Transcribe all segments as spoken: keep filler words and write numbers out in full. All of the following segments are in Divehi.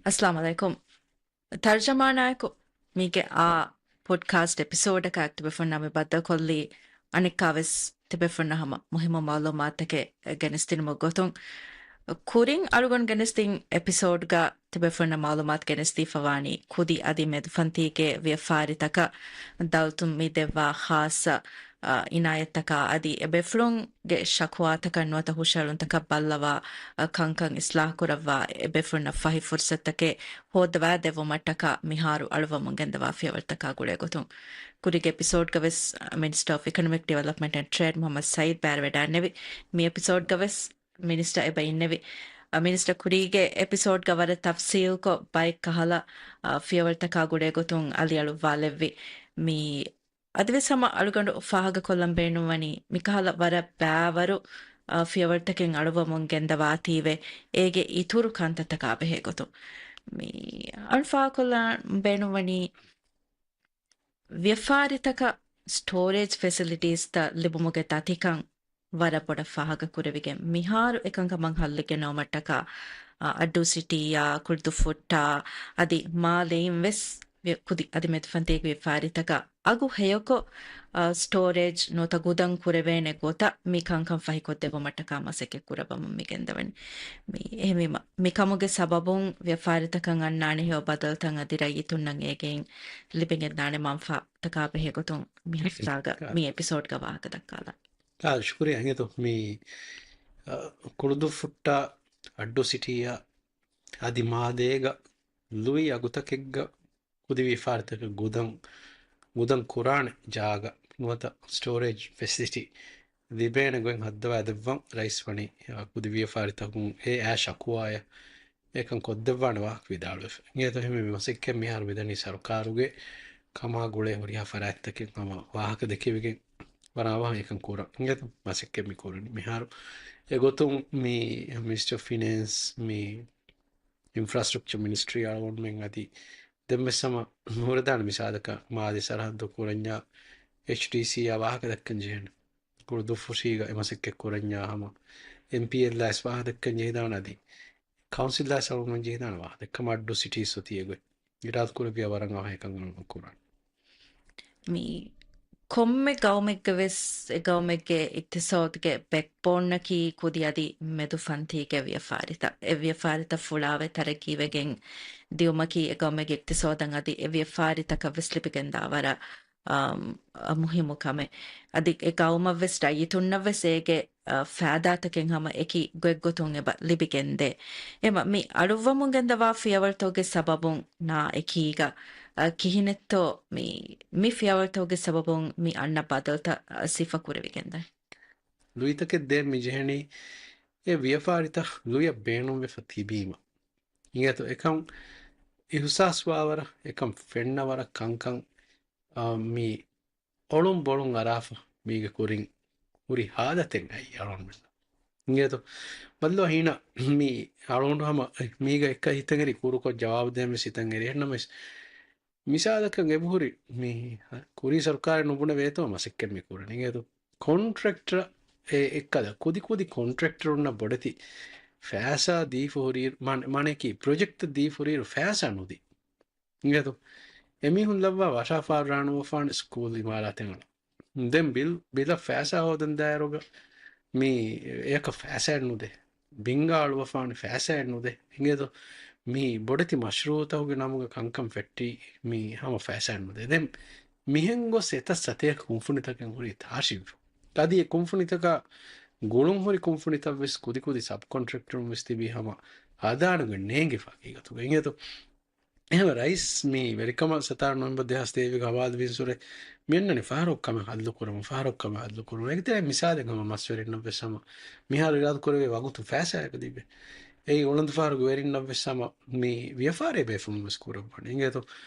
އައްސަލާމު ޢަލައިކުމް. ތަރްޖަމާނާއެކު މީގެ އާ ޕޮޑްކާސްޓް އެޕިސޯޑަކާ ތިބޭފުޅުންނާ މި ބައްދަލުކޮށްލީ، އަނެއްކާވެސް ތިބޭފުޅުންނަށް ހަމަ މުހިއްމު މަޢުލޫމާތުތަކެއް ގެނެސްދިނުމުގެ ގޮތުން. ކުރިން އަޅުގަނޑު ގެނެސްދިން އެޕިސޯޑްގަ ތިބޭފުޅުންނަށް މަޢުލޫމާތު ގެނެސްދީފަވާނީ، ކުދި އަދި މެދުފަންތީގެ ވިޔަފާރިތަކަށް ދައުލަތުން މި ދެއްވާ ޚާއްޞަ، އަ، އިނާޔަތްތަކާ އަދި އެބޭފުޅުންގެ ޝަކުވާތަކަށް ނުވަތަ ހުށަހެޅުންތަކަށް ބައްލަވާ، އަ، ކަންކަން އިސްލާހުކުރައްވާ އެބޭފުޅުންނަށް ފަހި ފުރުޞަތުތަކެއް ހޯއްދަވާ ދެއްވުމަށްޓަކާ މިހާރު އަޅުވަމުން ގެންދަވާ ފިޔަވަޅުތަކާ ގުޅޭގޮތުން. ކުރީގެ އެޕިސޯޑްގަވެސް މިނިސްޓަރ އޮފް އިކޮނޮމިކް ޑިވެލޮޕްމަންޓް އެންޑް ޓްރޭޑް މުޙައްމަދު ސައީދު ބައިވެވަޑައިގެންނެވި. މި އެޕިސޯޑްގަވެސް މިނިސްޓަރ އެބަ އިންނެވި. އަ، މިނިސްޓަރ ކުރީގެ އެޕިސޯޑްގަ ވަރަށް ތަފްސީލްކޮށް ބައެއް ކަހަލަ، އަ، ފިޔަވަޅުތަކާ ގުޅޭގޮތުން އަލިއަޅުއްވާލެއްވި. މި އަދިވެސް ހަމަ އަޅުގަނޑު ފާހަގަކޮށްލަން ބޭނުންވަނީ، މިކަހަލަ ވަރަށް ބައިވަރު، އަ، ފިޔަވަޅުތަކެއް އަޅުވަމުން ގެންދަވާތީވެ، އޭގެ އިތުރު ކަންތައްތަކާ ބެހޭ ގޮތުން. މި އަޅު ފާހަގަކޮށްލަން ބޭނުންވަނީ، ވިޔަފާރިތަކަށް ސްޓޯރޭޖް ފެސިލިޓީސްތައް ލިބުމުގެ ދަތިކަން ވަރަށް ބޮޑަށް ފާހަގަކުރެވިގެން، މިހާރު އެކަންކަމަށް ހައްލެއް ގެނައުމަށްޓަކާ، އަ، އައްޑޫ ސިޓީއާ، ކުޅުދުއްފުއްޓާ އަދި މާލެއިން ވެސް ވި-، ކުދި އަދި މެދުފަންތީގެ ވިޔަފާރިތަކަށް އަގު ހެޔޮކޮށް، އަ، ސްޓޯރޭޖް ނުވަތަ ގުދަން ކުރެވޭނެ ގޮތަށް މި ކަންކަން ފަހިކޮށްދެއްވުމަށްޓަކާ މަސައްކަތް ކުރައްވަމުން މި ގެންދަވަނީ. މި އެހެންވީމަ، މިކަމުގެ ސަބަބުން ވިޔަފާރިތަކަށް އަންނާނެ ހެޔޮ ބަދަލުތައް އަދި ރައްޔިތުންނަށް އޭގެއިން ލިބިގެންދާނެ މަންފާތަކާ ބެހޭ ގޮތުން މި ހަފްތާގަ މި އެޕިސޯޑްގަ ވާހަކަ ދައްކާލަން. އާ، ޝުކުރިއްޔާ އިނގޭތޯ. މި، އަ، ކުޅުދުއްފުއްޓާ، އައްޑޫ ސިޓީއާ އަދި މާލޭގަ ލުއި އަގުތަކެއްގަ ކުދި ވިޔަފާރިތަކަށް ގުދަން، ގުދަން ކުރާނެ ޖާގަ ނުވަތަ ސްޓޯރޭޖް ފެސިލިޓީ ލިބޭނެ ގޮތް ހައްދަވާ ދެއްވަން ރައީސް ވަނީ، އަ، ކުދި ވިޔަފާރިތަކުން އެ އާ ޝަކުވާޔަށް އެކަން ކޮށްދެއްވާނެ ވާހަކަ ވިދާޅުވެފަ. އިނގޭތޯ އެހެންވެ މި މަސައްކަތް މިހާރު މިދަނީ ސަރުކާރުގެ ކަމާ ގުޅޭ ހުރިހާ ފަރާތްތަކެއް ހަމަ ވާހަކަ ދެކެވިގެން ވަރަށް އަވަހަށް އެކަން ކުރަން. އިނގޭތޯ މަސައްކަތް މި ކުރަނީ. މިހާރު އެގޮތުން މި މިނިސްޓަރ އޮފް ފިނޭންސް، މި އިންފްރާސްޓްރަކްޗަރ މިނިސްޓްރީ އަޅުގަނޑުމެން އަދި ދެންވެސް ހަމަ ހުރެދާނެ މިސާލަކަށް މާލެ ސަރަހައްދު ކުރަންޏާ އެޗްޑީސީއާ ވާހަކަ ދައްކަން ޖެހޭނެ. ކުޅުދުއްފުށީގަ އެ މަސައްކަތް ކުރަންޏާ ހަމަ އެމްޕީއެލްއާ ވެސް ވާހަކަ ދައްކަން ޖެހިދާނެ އަދި ކައުންސިލްއާ ވެސް އަޅުގަނޑުމެން ޖެހިދާނެ ވާހަކަ ދައްކަމާ އައްޑޫ ސިޓީސް އޮތީ އެގޮތް. އިރާދަކުރެއްވިޔާ ވަރަށް އަވަހަށް އެކަން އަމަލު ކުރާނެ. މި ކޮންމެ ގައުމެއްގެ ވެސް އެ ގައުމެއްގެ އިޤްތިޞާދުގެ ބެކްބޯނަކީ ކުދި އަދި މެދު ފަންތީގެ ވިޔަފާރިތައް. އެ ވިޔަފާރިތައް ފުޅާވެ ތަރައްޤީވެގެން ދިއުމަކީ އެ ގައުމެއްގެ އިޤްތިޞާދަށް އަދި އެ ވިޔަފާރިތަކަށް ވެސް ލިބިގެންދާ ވަރަށް، އާ، މުހިއްމު ކަމެއް. އަދި އެ ގައުމަށް ވެސް ރައްޔިތުންނަށް ވެސް އޭގެ އަ، ފައިދާތަކެއް ހަމަ އެކި ގޮތްގޮތުން އެބަ ލިބިގެންދޭ. އެމަ މި އަޅުއްވަމުން ގެންދަވާ ފިޔަވަޅުތަކުގެ ސަބަބުން ނާ އެކީގަ، އަ، ކިހިނެއްތޯ މި، މި ފިޔަވަޅުތަކުގެ ސަބަބުން މި އަންނަ ބަދަލުތައް، އަ، ސިފަ ކުރެވިގެންދަނީ؟ ލުއިތަކެއް ދޭން މި ޖެހެނީ އެ ވިޔަފާރިތައް ލުޔަށް ބޭނުންވެފަ ތިބީމަ. އިނގޭތޯ އެކަން އިހުސާސްވާވަރަށް، އެކަން ފެންނަވަރަށް ކަންކަން، އަ، މި އޮޅުން ބޮޅުން އަރާފަ މީގެ ކުރިން ހުރި ހާލަތެއް އައީ އަޅުގަނޑުމެންނަށް. އިނގޭތޯ؟ ބައްލަވާ ހީނަ މި އަޅުގަނޑު ހަމަ މީގަ އެއްކަ ހިތަށްއެރި ކުރުކޮށް ޖަވާބު ދޭން ވެސް ހިތަށް އެރި. އެހެންނަމަވެސް މިސާލަކަށް އެބަހުރި މި ކުރީ ސަރުކާރެއް ނުބުނެވޭތޯ މަސައްކަތް މި ކުރަނީ. އިނގޭތޯ؟ ކޮންޓްރެކްޓަރ އެ އެއްކަލަ ކުދި ކުދި ކޮންޓްރެކްޓަރުންނަށް ބޮޑެތި ފައިސާ ދީފަ ހުރި، މަން-، މާނައަކީ ޕްރޮޖެކްޓް ދީފަ ހުރިއިރު ފައިސާ ނުދީ. އިނގޭތޯ؟ އެމީހުން ލައްވާ ވަށާފާރު ރާނުވަފާނެ ސްކޫލް އިމާރާތެއް އަޅަން. ދެން ބިލް، ބިލަށް ފައިސާ ހޯދަން ދާއިރުގަ މީ އެއަކަށް ފައިސާއެއް ނުދޭ. ބިންގާ އަޅުވަފާނެ ފައިސާއެއް ނުދޭ. އިނގޭތޯ؟ މީ ބޮޑެތި މަޝްރޫއުތަކުގެ ނަމުގަ ކަންކަން ފެއްޓީ މީ ހަމަ ފައިސާއެއް ނުދޭ. ދެން މިހެން ގޮސް އެތައް ސަތޭކަ ކުންފުނިތަކެއް ހުރީ ތާށިވެފަ. އަދި އެ ކުންފުނިތަކާ ގުޅުން ހުރި ކުންފުނިތައް ވެސް ކުދި ކުދި ސަބް ކޮންޓްރެކްޓަރުން ވެސް ތިބީ ހަމަ ހަދާނެ ގޮތް ނޭނގިފަ ހަގީގަތުގަ. އިނގޭތޯ؟ އެހެން ރައީސް މި ވެރިކަމަށް ސަތާރަ ނޮވެމްބަރު ދެހާސް ތޭވީސް ގަ ހަވާލުވިންސުރެ މި އަންނަނީ ފަހަރަކު ކަމެއް ހައްލު ކުރަމުން، ފަހަރަކު ކަމެއް ހައްލު ކުރަމުން. އޭގެ ތެރޭ މިސާލެއް ހަމަ މަސްވެރިންނަށް ވެސް ހަމަ މިހާރު އިރާދަ ކުރެވޭ ވަގުތު ފައިސާއަކަށް ލިބޭ. އެއީ އުޅަނދު ފަހަރުގެ ވެރިންނަށް ވެސް ހަމަ މި ވިޔަފާރޭ ބޭފުޅުން ވެސް ކުރައްވަނީ. އިނގޭތޯ؟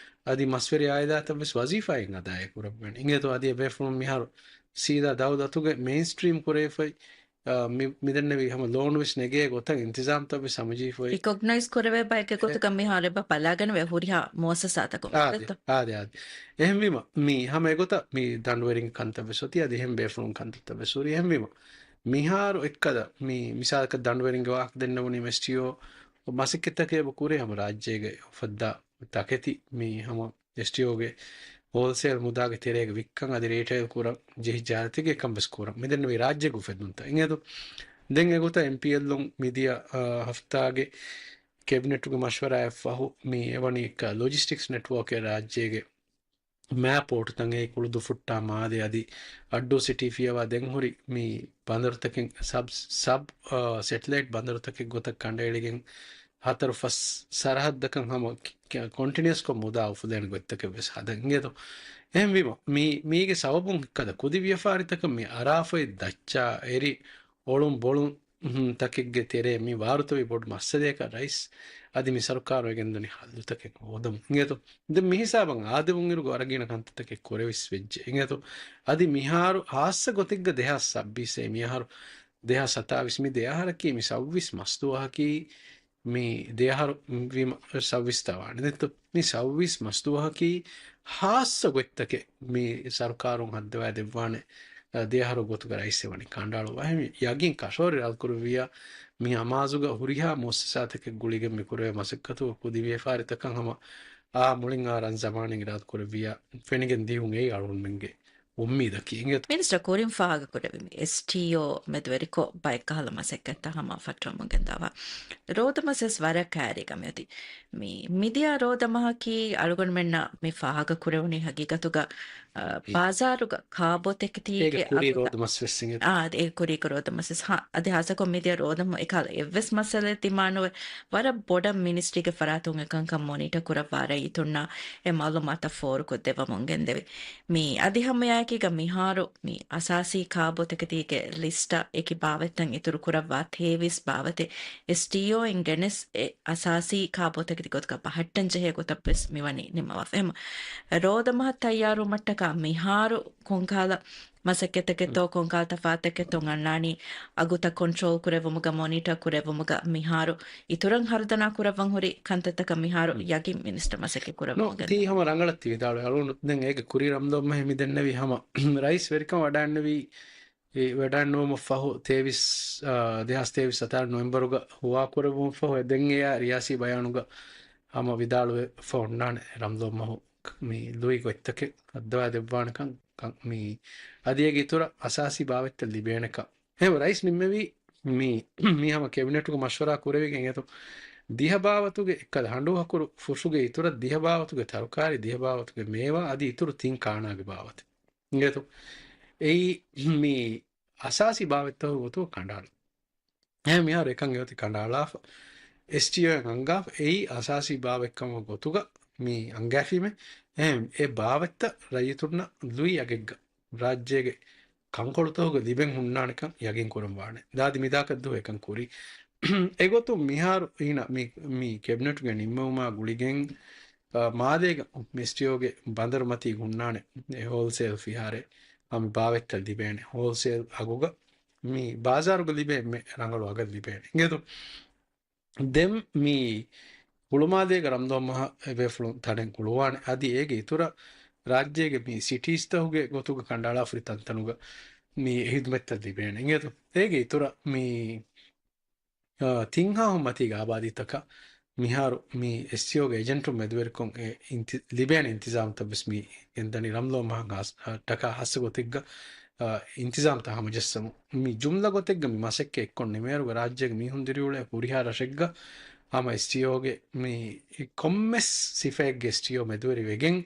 އަދި މަސްވެރި އާއިލާތައް ވެސް ވަޒީފާއިން އަދާއެއް ކުރައްވަނީ. އިނގޭތޯ؟ އަދި އެ ބޭފުޅުން މިހާރު ސީދާ ދައުލަތުގެ މެއިންސްޓްރީމް ކުރެވިފައި އާ، މި-، މިދެންނެވި ހަމަ ލޯނު ވެސް ނެގޭ ގޮތަށް އިންތިޒާމްތައް ވެސް ހަމަޖެހިފައި. ރިކޮގްނައިޒް ކުރެވޭ ބައެއްގެ އެ- ގޮތުގަ މިހާރު އެބަ ބަލާގަނެވޭ ހުރިހާ މުއައްސަސާތަކުން. އާދެ، އާދެ، އާދެ. އެހެންވީމަ، މީ ހަމަ އެގޮތަށް މި ދަނޑުވެރިންގެ ކަންތައް ވެސް އޮތީ، އަދި އެހެން ބޭފުޅުން ކަންތައްތައް ވެސް ހުރީ. އެހެންވީމަ، މިހާރު އެއްކަލަ މި މިސާލަކަށް ދަނޑުވެރިންގެ ވާހަކަ ދެންނެވުނީ އެސްޓީއޯ މަސައްކަތްތަކެއް އެބަ ކުރޭ ހަމަ ރާއްޖޭގެ އުފައްދާ ތަކެތި މި ހަމަ އެސްޓީއޯގެ ހޯލްސޭލް މުދާގެ ތެރޭގަ ވިއްކަން އަދި ރީޓެއިލް ކުރަން ޖެހިއްޖެ އާދަތެއް އެކަން ވެސް ކުރަން. މިދެންނެވި ރާއްޖޭގެ އުފެއްދުންތައް. އިނގޭތޯ؟ ދެން އެގޮތަށް އެމްޕީއެލުން މިދިޔަ، އާ، ހަފްތާގެ ކެބިނެޓުގެ މަޝްވަރާއަށް ފަހު މި އެވަނީ އެއްކަ ލޮޖިސްޓިކްސް ނެޓްވޯކެއް ރާއްޖޭގެ މާ ޕޯޓުތައް އެ ކުޅުދުފުއްޓާ މާލެ އަދި އައްޑޫ ސިޓީ ފިޔަވާ ދެން ހުރި މި ބަނދަރުތަކެއް ސަބް، ސަބް، އާ، ސެޓެލައިޓް ބަނދަރުތަކެއް ގޮތަށް ކަނޑައެޅިގެން ހަތަރު ފަސް ސަރަހައްދަކަށް ހަމަ ކި-، ކި-، ކޮންޓިނިއަސްކޮށް މުދާ އުފުލޭނެ ގޮތްތަކެއް ވެސް ހަދަން އިނގޭތޯ. އެހެންވީމަ، މީ، މީގެ ސަބަބުން އެއްކަލަ ކުދި ވިޔަފާރިތަކަށް މި އަރާފައި ދައްޗާ އެރި އޮޅުން ބޮޅުން، ހުން، ތަކެއްގެ ތެރޭ މި ވާރުތަވި ބޮޑު މައްސަލަޔަކަށް ރައީސް އަދި މި ސަރުކާރު އެގެންދަނީ ހައްލުތަކެއް ހޯދަމުން އިނގޭތޯ. ދެން މި ހިސާބަށް އާދެވުންއިރުގަ ވަރަށް ގިނަ ކަންތައްތަކެއް ކުރެވިސް ވެއްޖެ އިނގޭތޯ. އަދި މިހާރު ހާއްސަ ގޮތެއްގަ ދެހާސް ސައްބީސް އޭ މިއަހަރު ދެހާސް ސަތާވީސް މި ދެ އަހަރަކީ މި ސައުވީސް މަސްދުވަހަކީ މި ދެއަހަރު ވީމަ ސައުވީސް ތަވާނެ ދެއްތޯ. މި ސައުވީސް މަސްދުވަހަކީ ހާއްސަ ގޮތްތަކެއް މި ސަރުކާރުން ހައްދަވާ ދެއްވާނެ، އަ، ދެއަހަރު ގޮތުގަ ރައީސް އެވަނީ ކަނޑައަޅުވާ. އެހެން ޔަގީން ކަށަވަރު އިރާދަ ކުރެއްވިއްޔާ މި އަމާޒުގަ ހުރިހާ މުއައްސަސާތަކެއް ގުޅިގެން މި ކުރެވޭ މަސައްކަތުގަ ކުދި ވިޔަފާރިތަކަށް ހަމަ އާ މުޅިން އާ ރަން ޒަމާނެއް އިރާދަ ކުރެއްވިއްޔާ ފެނިގެން ދިޔުން އެއީ އަޅުގަނޑުމެންގެ އުއްމީދަކީ އިނގޭތޯ. މިނިސްޓަރ ކުރިން ފާހަގަކުރެއްވި މި އެސްޓީއޯ މެދުވެރިކޮށް ބައެއްކަހަލަ މަސައްކަތްތައް ހަމަ ފައްޓަވަމުން ގެންދަވާ. ރޯދަމަސް ވެސް ވަރަށް ކައިރީގަ މިއޮތީ. މި މިދިޔަ ރޯދަމަހަކީ އަޅުގަނޑުމެންނަށް މި ފާހަގަކުރެވުނީ ހަގީގަތުގަ، އަ، އެ. ބާޒާރުގަ ކާބޯތަކެތީގެ އޭގެ ކުރީ އަގުތައް، ރޯދަމަސް ވެސް އިނގޭތޯ. އާ، އޭގެ ކުރީގަ ރޯދަމަސް ވެސް. ހާ، އަދި ހާއްސަކޮށް މިދިޔަ ރޯދަމަހު އެކަހަލަ އެއްވެސް މައްސަލައެއް ދިމާނުވެ ވަރަށް ބޮޑަށް މިނިސްޓްރީގެ ފަރާތުން އެކަންކަން މޮނިޓަ ކުރައްވާ ރައްޔިތުންނަށް އެ މައުލޫމާތަށް ފޯރުކޮށްދެއްވަމުން ގެންދެވި. މި އަދި ހަމައެއާއެކީގަ މިހާރު މި އަސާސީ ކާބޯތަކެތީގެ ލިސްޓަށް އެކި ބާވަތްތައް އިތުރު ކުރައްވާ ތޭވީސް ބާވަތެއް އެސްޓީއޯއިން ގެނެސް އެ އަސާސީ ކާބޯތަކެތި ގޮތުގަ ބަހައްޓަން ޖެހޭ ގޮތަށް ވެސް މިވަނީ ނިންމަވާފަ. އެހެން ރޯދަމަހަށް ތައްޔާރުވުމަށްޓަކާ މިހާރު ކޮންކަހަލަ މަސައްކަތްތަކެއްތޯ، ކޮންކަހަލަ ތަފާތަކެއްތޯ އަންނާނީ އަގުތައް ކޮންޓްރޯލް ކުރެއްވުމުގަ، މޮނިޓަ ކުރެއްވުމުގަ މިހާރު އިތުރަށް ހަރުދަނާ ކުރައްވަން ހުރި ކަންތައްތަކަށް މިހާރު ޔަގީން މިނިސްޓަރ މަސައްކަތް ކުރައްވަމުން ގެންދަވާ. ތީ ހަމަ ރަނގަޅަށް ތި ވިދާޅުވި އަޅުގަނޑު ދެން އޭގެ ކުރީ ރަމްދޯ މަހެ މި ދެންނެވީ ހަމަ ރައީސް ވެރިކަން ވަޑައިންނެވީ، އެ ވަޑައިންނެވުމަށް ފަހު ތޭވީސް، އާ، ދެހާސް ތޭވީސް ސަތާރަ ނޮވެމްބަރުގަ ހުވާކުރެއްވުމަށް ފަހު ދެން އެޔާ ރިޔާސީ ބަޔާނުގަ ހަމަ ވިދާޅުވެފަ އޮންނާނެ ރަމްދޯ މަހު މި ލުއި ގޮތްތަކެއް ހައްދަވާ ދެއްވާނެކަން، ކަން މި އަދި އޭގެ އިތުރަށް އަސާސީ ބާވަތްތައް ލިބޭނެކަން. އެހެން ރައީސް ނިންމެވީ މި، މި ހަމަ ކެބިނެޓުގެ މަޝްވަރާ ކުރެވިގެން އެތު ދިހަ ބާވަތުގެ އެއްކަލަ ހަނޑޫ ހަކުރު ފުށުގެ އިތުރަށް ދިހަ ބާވަތުގެ ތަރުކާރި، ދިހަ ބާވަތުގެ މޭވާ އަދި އިތުރު ތިން ކާނާގެ ބާވަތެއް. އިނގޭތޯ؟ އެއީ މި އަސާސީ ބާވަތްތަކުގެ ގޮތުގަ ކަނޑައަޅު. އެހެން މިހާރު އެކަން އެއޮތީ ކަނޑައަޅާފަ. އެސްޓީއޯއިން އަންގާފަ. އެއީ އަސާސީ ބާވަތްކަމުގެ ގޮތުގަ މި އަންގާފީމެ. އެހެން އެ ބާވަތްތައް ރައްޔިތުންނަށް ލުއި އަގެއްގަ ރާއްޖޭގެ ކަންކޮޅުތަކުގަ ލިބެން ހުންނާނެކަން ޔަގީން ކުރަން ވާނެ. ދާދި މިދާކަށްދުވަހު އެކަން ކުރީ. އެގޮތުން މިހާރު އިނަ މި، މި ކެބިނެޓުގެ ނިންމެވުމާ ގުޅިގެން، އާ، މާލޭގަ އެސްޓީއޯގެ ބަނދަރުމަތީ ހުންނާނެ އެ ހޯލްސޭލް ފިހާރައެއް ހަމަ ބާވަތްތައް ލިބޭނެ. ހޯލްސޭލް އަގުގަ މި ބާޒާރުގަ ލިބޭ އެންމެ ރަނގަޅު އަގަށް ލިބޭނެ. އިނގޭތޯ؟ ދެން މި ހުޅުމާލޭގަ ރަމްދޯ މަހަށް އެބޭފުޅުން ތަނެއް ހުޅުވާނެ. އަދި އޭގެ އިތުރަށް ރާއްޖޭގެ މި ސިޓީސްތަކުގެ ގޮތުގަ ކަނޑައަޅާފަ ހުރި ތަންތަނުގަ މި ހިދުމަތްތައް ލިބޭނެ. އިނގޭތޯ؟ އޭގެ އިތުރަށް މި، އާ، ތިން ހާހުން މަތީގެ އާބާދީތަކަށް މިހާރު މި އެސްޓީއޯގެ އެޖެންޓުން މެދުވެރިކޮށް އެ އިންތި-، ލިބޭނެ އިންތިޒާމްތައް ވެސް މި ގެންދަނީ ރަމްދޯ މަހަށް ހާސް-، އާ، ޓަކާ ހާއްސަ ގޮތެއްގަ، އާ، އިންތިޒާމްތައް ހަމަޖައްސަމުން. މި ޖުމްލަ ގޮތެއްގަ މި މަސައްކަތް އެއްކޮށް ނިމޭއިރުގަ ރާއްޖޭގެ މީހުން ދިރިއުޅޭ ހުރިހާ ރަށެއްގަ ހަމަ އެސްޓީއޯގެ މި ކޮންމެސް ސިފައެއްގެ އެސްޓީއޯ މެދުވެރި ވެގެން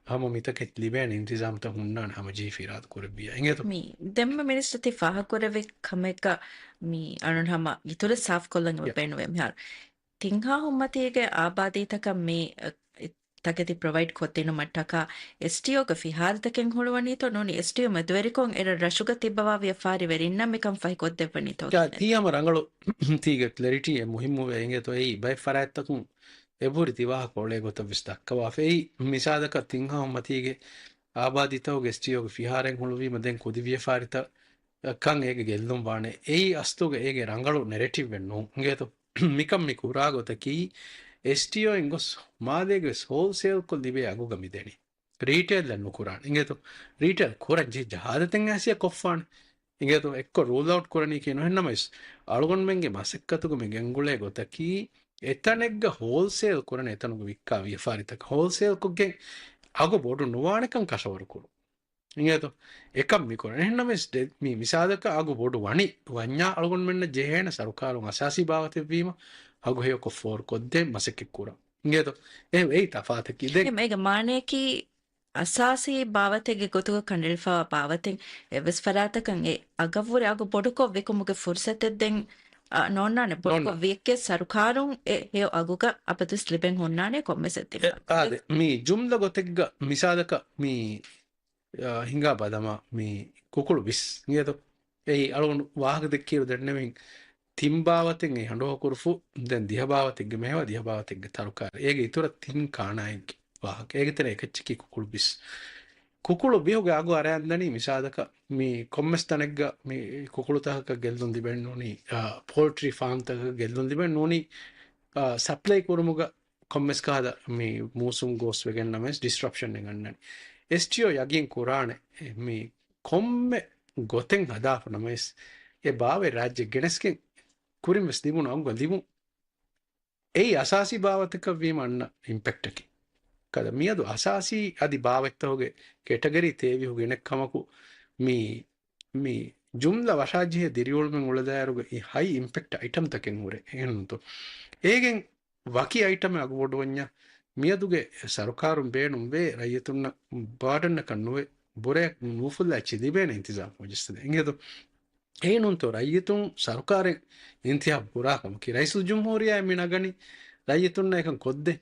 ހަމަ މިތަކެތި ލިބޭނެ އިންތިޒާމްތައް ހުންނާނެ ހަމަޖެހިފަ އިރާދަ ކުރެއްވިއްޔާ. އިނގޭތޯ؟ މި ދެންމެ މިނިސްޓަރ ތި ފާހަގަކުރެއްވި ކަމެއްގަ މި އަޅުން ހަމަ އިތުރަށް ސާފުކޮށްލަން އެބަ ޔަ. ބޭނުންވޭ މިހާރު. ތިން ހާހުން މަތީގެ އާބާދީތަކަށް މި، އެ، ތަކެތި ޕްރޮވައިޑް ކޮށްދިނުމަށްޓަކާ އެސްޓީއޯގެ ފިހާރަތަކެއް ހުޅުވަނީތޯ ނޫނީ އެސްޓީއޯ މެދުވެރިކޮށް އެރަށް ރަށުގަ ތިއްބަވާ ވިޔަފާރިވެރިންނަށް މިކަން ފަހިކޮށްދެއްވަނީތޯ؟ ޔާ، ތީ ހަމަ ރަނގަޅު ތީގެ ކްލެރިޓީ އެ މުހިއްމުވޭ އިނގޭތޯ؟ އެއީ ބައެއް ފަރާތްތަކުން އެބަހުރި ތިވާހަކަ އޮޅޭ ގޮތަށް ވެސް ދައްކަވާފަ. އެއީ މިސާލަކަށް ތިން ހާހުން މަތީގެ އާބާދީތަކުގެ އެސްޓީއޯގެ ފިހާރައެއް ހުޅުވީމަ ދެން ކުދި ވިޔަފާރިތައް ކަން އޭގެ ގެއްލުން ވާނެ. އެއީ އަސްލުގަ އޭގެ ރަނގަޅު ނެރެޓިވްއެއް ނޫން. އިނގޭތޯ؟ މިކަން މި ކުރާ ގޮތަކީ އެސްޓީއޯއިން ގޮސް މާލޭގެ ވެސް ހޯލްސޭލްކޮށް ލިބޭ އަގުގަ މި ދެނީ. ރީޓެއިލްއެއް ނުކުރާނެ. އިނގޭތޯ؟ ރީޓެއިލް ކުރަން ޖެހިއްޖެ ހާލަތެއް އައިސް ކޮށްފާނެ. އިނގޭތޯ؟ އެއްކޮށް ރޫލް އައުޓް ކުރަނީކީ ނުހެންނަމަވެސް އަޅުގަނޑުމެންގެ މަސައްކަތުގަ މި ގެންގުޅޭ ގޮތަކީ އެތަނެއްގަ ހޯލްސޭލް ކުރަން އެތަނުގަ ވިއްކާ ވިޔަފާރިތަކަށް ހޯލްސޭލް ކޮށްގެން އަގު ބޮޑު ނުވާނެކަން ކަށަވަރު ކުރުން. އިނގޭތޯ؟ އެކަން މި ކުރަން. އެހެންނަމަވެސް ދެ-، މި މިސާލަކަށް އަގު ބޮޑު ވަނީ ވަންޏާ އަޅުގަނޑުމެންނަށް ޖެހޭނެ ސަރުކާރުން އަސާސީ ބާވަތެއްވީމަ އަގު ހެޔޮކޮށް ފޯރުކޮށްދޭން މަސައްކަތް ކުރަން. އިނގޭތޯ؟ އެ-، އެއީ ތަފާތަކީ. ދެން އެ-، އޭގެ މާނަޔަކީ އަސާސީ ބާވަތެއްގެ ގޮތުގަ ކަނޑައެޅިފައިވާ ބާވަތެއް އެއްވެސް ފަރާތަކަށް އެ އަގަށްވުރެ އަގު ބޮޑުކޮށް ވިކުމުގެ ފުރުސަތެއް ދެން، އަ، ނޯންނާނެ. ބޮޑުކޮށް ނޯންނާ. ވިޔައްކޭ ސަރުކާރުން އެ ހެޔޮ އަގުގަ އަބަދުވެސް ލިބެން ހުންނާނެ ކޮންމެސް އެއް އެ، ތިބާ. އާދެ، މި ޖުމްލަ ގޮތެއްގަ މިސާލަކަށް މި، އާ، ހިނގާ ބަލަމާ މި ކުކުޅު ބިސް އިނގޭތޯ؟ އެއީ އަޅުގަނޑު ވާހަކަ ދެއްކިއިރު ދެންނެވިން ތިން ބާވަތެއް އެ ހަނޑުހަ ކުރުފު، ދެން ދިހަ ބާވަތެއްގެ މޭވާ، ދިހަ ބާވަތެއްގެ ތަރުކާރި. އޭގެ އިތުރަށް ތިން ކާނާއެއްގެ ވާހަކަ. އޭގެ ތެރޭ އެކައްޗަކީ ކުކުޅު ބިސް. ކުކުޅު ބިހުގެ އަގު އަރައިދަނީ މިސާލަކަށް މި ކޮންމެސް ތަނެއްގަ މި ކުކުޅުތަކަކަށް ގެއްލުން ލިބެން ނޫނީ، އާ، ޕޯލްޓްރީ ފާމްތަކަކަށް ގެއްލުން ލިބެން ނޫނީ، އާ، ސަޕްލައި ކުރުމުގަ ކޮންމެސް ކަހަލަ މި މޫސުން ގޯސް ވެގެން ނަމަވެސް ޑިސްރަޕްޝަން އެނގަންނަނީ. އެސްޓީއޯ ޔަގީން ކުރާނެ މި ކޮންމެ ގޮތެއް ހަދާފަ ނަމަވެސް އެ ބާވަތް ރާއްޖެ ގެނެސްގެން ކުރިން ވެސް ލިބުނު އަގުގަ ލިބުން. އެއީ އަސާސީ ބާވަތަކަށް ވީމަ އަންނަ އިމްޕެކްޓަކީ. ކަދަ މިއަދު އަސާސީ އަދި ބާވަތްތަކުގެ ކެޓަގަރީ ތޭވިހު ގެނެއް ކަމަކު މި، މި ޖުމްލަ ވަށާޖެހޭ ދިރިއުޅުމެއް އުޅެދާއިރުގަ އެ ހައި އިމްޕެކްޓް އައިޓަމްތަކެއް ހުރޭ. އެހެންތޯ؟ އޭގެން ވަކި އައިޓަމެއް އަގު ބޮޑުވަންޏާ މިއަދުގެ ސަރުކާރުން ބޭނުންވޭ ރައްޔިތުންނަށް ބާޑަންނަކަށް ނުވެ، ބުރައެއް ނޫފުއްލާ އެއްޗެއް ލިބޭނެ އިންތިޒާމް ވެސް ދޭ. އިނގޭތޯ؟ އެހެންނޫންތޯ ރައްޔިތުން ސަރުކާރެއް އިންތިހާބު ކުރާ ކަމަކީ. ރައީސުލްޖުމްހޫރިއްޔާ މި ނަގަނީ ރައްޔިތުންނަށް އެކަން ކޮށްދޭ.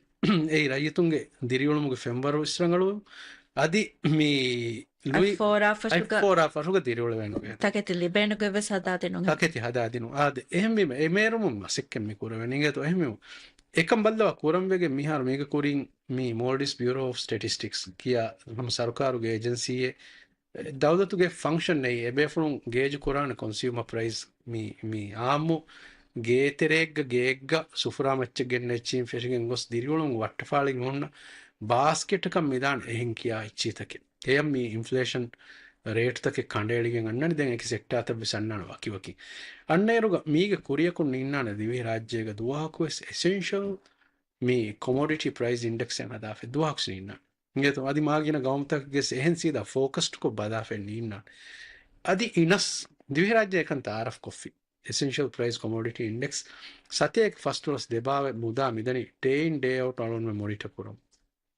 އެއީ ރައްޔިތުންގެ ދިރިއުޅުމުގެ ފެންވަރު ވެސް ރަނގަޅުވެ. އަދި މި ލުއި އަތްފޯރާ ފަށުގަ އަތްފޯރާ ފަށުގަ ދިރިއުޅެވޭނުގެ ތަކެތި ލިބޭނުގެ ވެސް ހަދާދިނު. ތަކެތި ހަދާދިނު. އާދެ، އެހެންވީމަ އެ މޭރުމުން މަސައްކަތް މި ކުރެވެނީ. އިނގޭތޯ އެހެންވީމަ އެކަން ބައްލަވާ ކުރަންވެގެން މިހާރު މީގެ ކުރިން މި މޯލްޑިވްސް ބިއުރޯ އޮފް ސްޓެޓިސްޓިކްސް ކިޔާ ހަމަ ސަރުކާރުގެ އޭޖެންސީއެއް ދައުލަތުގެ ފަންކްޝަން އެއީ އެބޭފުޅުން ގޭޖު ކުރާނެ ކޮންސިއުމަ ޕްރައިސް މި، މި އާއްމު ގޭތެރޭގަ ގެއެއްގަ ސުފުރާ މައްޗަށް ގެންނަ އެއްޗިހިން ފެށިގެން ގޮސް ދިރިއުޅުން ވައްޓަފާޅިން ހުންނަ ބާސްކެޓަކަށް މިދާނެ އެހެން ކިޔާ އެއްޗިހިތަކެއް. އެޔަށް މި އިންފްލޭޝަން ރޭޓްތަކެއް ކަނޑައެޅިގެން އަންނަނީ. ދެން އެކި ސެކްޓާތައް ވެސް އަންނާނެ ވަކިވަކި. އަންނައިރުގަ މީގެ ކުރިޔަކުން ނީންނާނެ ދިވެހިރާއްޖޭގަ ދުވަހަކުވެސް އެސެންޝަލް މި ކޮމޮޑިޓީ ޕްރައިސް އިންޑެކްސް އެއް ހަދާފަ ދުވަހަކުސް ނީންނާނެ. އިނގޭތޯ؟ އަދި މާގިނަ ގައުމުތަކެއްގެސް އެހެން ސީދާ ފޯކަސްޑްކޮށް ބަލާފައެއް ނީންނާނެ. އަދި އިނަސް ދިވެހިރާއްޖެ އެކަން ތައާރަފް ކޮށްފި. އެސެންޝަލް ޕްރައިސް ކޮމޮޑިޓީ އިންޑެކްސް ސަތޭކަ ފަސް ޑޮލަސް ދެބާވެ މުދާ މިދަނީ ޑޭ އިން ޑޭ އައުޓް އަޅުގަނޑުމެން މޮނިޓަ ކުރަމު.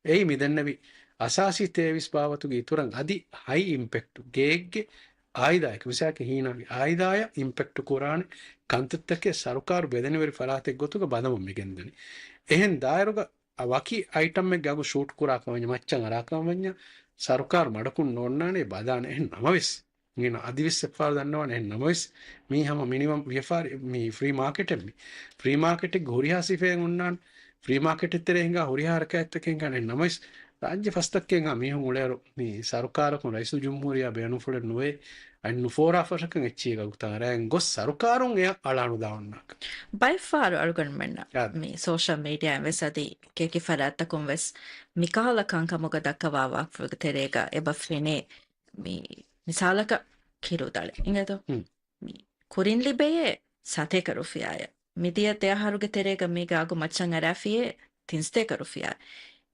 އެއީ މި ދެންނެވި އަސާސީ ތޭވީސް ބާވަތުގެ އިތުރަށް އަދި ހައި އިމްޕެކްޓް ގެއެއްގެ އާއިލާއެކު މިސާލަކަށް ހީނާގެ އާއިލާއަށް އިމްޕެކްޓް ކުރާނެ ކަންތައްތަކެއް ސަރުކާރު ބެލެނިވެރި ފަރާތެއް ގޮތުގަ ބަލަމުން މިގެންދަނީ. އެހެން ދާއިރުގަ އަ، ވަކި އައިޓަމެއްގެ އަގު ޝޫޓް ކުރާކަމަށް ވަންޏާ، މައްޗަށް އަރާކަމަށް ވަންޏާ، ސަރުކާރު މަޑަކުން ނޯންނާނެ ބަލާނެ. އެހެން ނަމަވެސް، އިނގޭ އަދިވެސް އެއްފަހަރު ދަންނަވާނެ. އެހެން ނަމަވެސް، މީ ހަމަ މިނިމަމް ވިޔަފާރި، މީ ފްރީ މާކެޓެއް މީ. ފްރީ މާކެޓެއްގެ ހުރިހާ ސިފައެއް އޮންނާނެ. ފްރީ މާކެޓެއް ތެރޭ ހިނގާ ހުރިހާ ހަރަކާތްތަކެއް ހިނގާނެ. އެހެން ނަމަވެސް، ރާއްޖެ ފަސްތައްކައިގާ މީހުން އުޅޭއިރު، މި ސަރުކާރަކުން ރައީސުލްޖުމްހޫރިއްޔާ ބޭނުންފުޅެއް ނުވޭ، އަތް ނުފޯރާ ފަށަކަށް އެއްޗިހި އަގު ތަނގަރާގެން ގޮސް ސަރުކާރުން އެ އަޅާނުދާ އޮންނާކަށް. ބައެއްފަހަރު އަޅުގަނޑުމެންނަށް އާ. މި ސޯޝަލް މީޑިއާއިން ވެސް އަދި ކެކި ފަރާތްތަކުން ވެސް މިކަހަލަ ކަންކަމުގަ ދައްކަވާ ވާހަކަފުޅުގެ ތެރޭގަ އެބަ ފެނޭ މި މިސާލަކަށް ކިރު ދަޅި. އިނގޭތޯ؟ ހުން. މި ކުރިން ލިބެޔޭ ސަތޭކަ ރުފިޔާއެއް. މިދިޔަ ދެ އަހަރުގެ ތެރޭގަ މީގެ އަގު މައްޗަށް އަރާފިޔޭ ތިންސަތޭކަ ރުފިޔާ.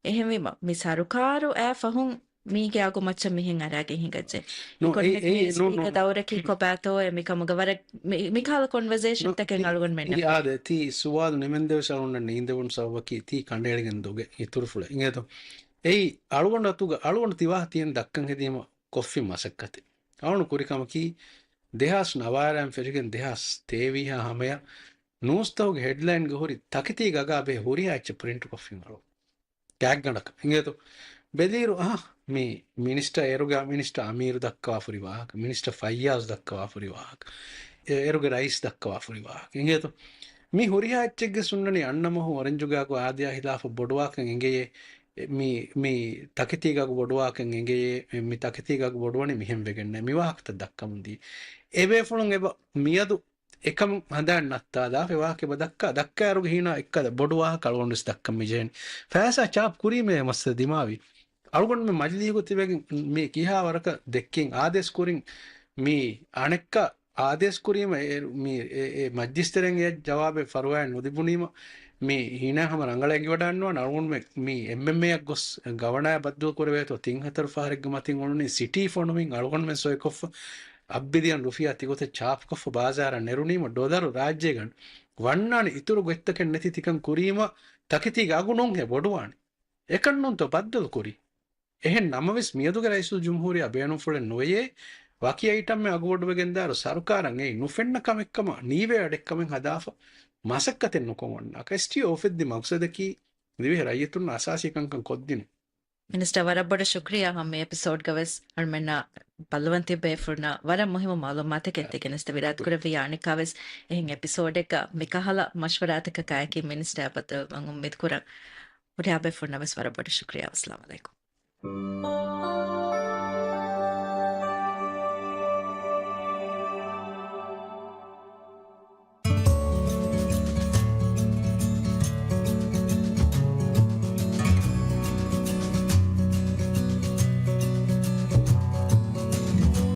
އެހެންވީމަ، މި ސަރުކާރު އާ ފަހުން މީގެ އަގު މައްޗަށް މިހެން އަރާގެން ހިނގައްޖެ. ނޫ، އެ، އެ، އެކޮންމެ ނޫ، މީގެ ނޫ. ދައުރަކީ ކޮބާތޯއޭ މިކަމުގަ ވަރަށް މި، މިކަހަލަ ކޮންވަސޭޝަންތަކެއް ނޫ، އަޅުގަނޑުމެންނަށް. އެ، އާދެ، ތީ ސުވާލު ނިމެންދެވެސް އަޅުގަނޑަށް ނީނދެވުނު ސަބަބަކީ ތީ ކަނޑައެޅިގެން ދޮގެ އިތުރުފުޅެއް. އިނގޭތޯ؟ އެއީ އަޅުގަނޑު އަތުގަ އަޅުގަނޑު ތިވާހަ ތިއެން ދައްކަން ހެދީމަ ކޮށްފި މަސައްކަތެއް. އަޅުގަނޑު ކުރި ކަމަކީ، ދެހާސް ނަވާރައިން ފެށިގެން ދެހާސް ތޭވީހާ ހަމަޔަށް ނޫސްތަކުގެ ހެޑްލައިންގަ ހުރި ތަކެތީގެ އަގާ ބެހޭ ހުރިހާ އެއްޗެއް ޕްރިންޓް ކޮށްފިން އަޅު. ގާތްގަނޑަކަށް. އިނގޭތޯ؟ ބެލިއިރު، އަހަ، މި މިނިސްޓަރ އޭރުގެ މިނިސްޓަރ އަމީރު ދައްކަވާފަ ހުރި ވާހަކަ، މިނިސްޓަރ ފައްޔާޒް ދައްކަވާފަ ހުރި ވާހަކަ، އޭ، އޭރުގެ ރައީސް ދައްކަވާފަ ހުރި ވާހަކަ. އިނގޭތޯ؟ މި ހުރިހާ އެއްޗެއްގެ ސުންނަނީ އަންނަ މަހު އޮރެންޖުގެ އަގު އާދަޔާ ހިލާފަށް ބޮޑުވާކަން އެނގެޔޭ، މި، މި ތަކެތީގެ އަގު ބޮޑުވާކަން އެނގެޔޭ، މި ތަކެތީގެ އަގު ބޮޑުވަނީ މިހެން ވެގެންނޭ. މި ވާހަކަތައް ދައްކަމުން ދީ. އެބޭފުޅުން އެބަ މިއަދު އެކަމު ހަނދާން ނައްތާލާފަ ވާހަކަ އެބަ ދައްކާ، ދައްކާއިރުގަ ހީނާ އެއްކަލަ ބޮޑު ވާހަކަ އަޅުގަނޑުވެސް ދައްކަން މި ޖެހެނީ. ފައިސާ ޗާޕް ކުރީމޭ މައްސަލަ ދިމާވި. އަޅުގަނޑުމެން މަޖިލީހުގަ ތިބެގެން މި ކިހާވަރަކަށް ދެއްކިން އާދޭސް ކުރިން މި އަނެއްކާ އާދޭސް ކުރީމަ އޭރު މި އެ، އެ މަޖްލިސް ތެރެއިން އެ ޖަވާބެއް ފަރުވާއެއް ނުލިބުނީމަ، މި ހީނާ ހަމަ ރަނގަޅަށް އެނގިވަޑާންނުވާނެ. އަޅުގަނޑުމެ މި އެމްއެމްއޭއަށް ގޮސް ގަވަނާއާ ބައްދަލު ކުރެވޭތޯ ތިން ހަތަރު ފަހަރެއްގެ މަތިން އުޅުނީ ސިޓީ ފޮނުވިން އަޅުގަނޑުމެން ސޮއިކޮށްފަ އަށް ބިލިއަން ރުފިޔާ ތިގޮތެއް ޗާޕުކޮށްފަ ބާޒާރަށް ނެރުނީމަ ޑޮލަރު ރާއްޖޭގަނޑު ވަންނާނެ އިތުރު ގޮތްތަކެއް ނެތި ތިކަން ކުރީމަ ތަކެތީގެ އަގު ނޫންހޭ ބޮޑުވާނެ. އެކަންނޫންތޯ ބައްދަލު ކުރީ. އެހެން ނަމަވެސް މިއަދުގެ ރައީސުލްޖުމްހޫރިއްޔާ ބޭނުންފުޅެއް ނުވެޔޭ، ވަކި އައިޓަމެއް އަގުބޮޑުވެގެންދާއިރު ސަރުކާރަށް އެއީ ނުފެންނަ ކަމެއްކަމަށް ނީވޭ އަޑެއްކަމެއް ހަދާފަ މަސައްކަތެއް ނުކޮށް އޮންނާކަށް. އެސްޓީއޯ އުފެއްދި މަގްސަދަކީ ދިވެހި ރައްޔިތުންނަށް އަސާސީ ކަންކަން ކޮށްދިނުން. މިނިސްޓަރ، ވަރަށް ބޮޑަށް ޝުކްރިޔާ ހަމަ މި އެޕިސޯޑްގަ ވެސް އަޅުމެންނަށް ބައްލަވަން ތިއްބެވިފުންނަށް ވަރަށް މުހިއްމު މައުލޫމާތަކެއް ތި ގެނެސްދެވި ރާތްކުރެއްވިއްޔާ އަނެއްކާވެސް އެހެން އެޕިސޯޑެއްގަ މިކަހަލަ މަޝްވަރާތަކަކާއެކީ މިނިސްޓަރ ބައްދަލުވަން އުއްމީދު ކުރަން. ހުރިހާ ބޭފުޅުންނަށް ވެސް ވަރަށް ބޮޑަށް ޝުކްރިޔާ. އައްސަލާމު ޢަލައިކުމް.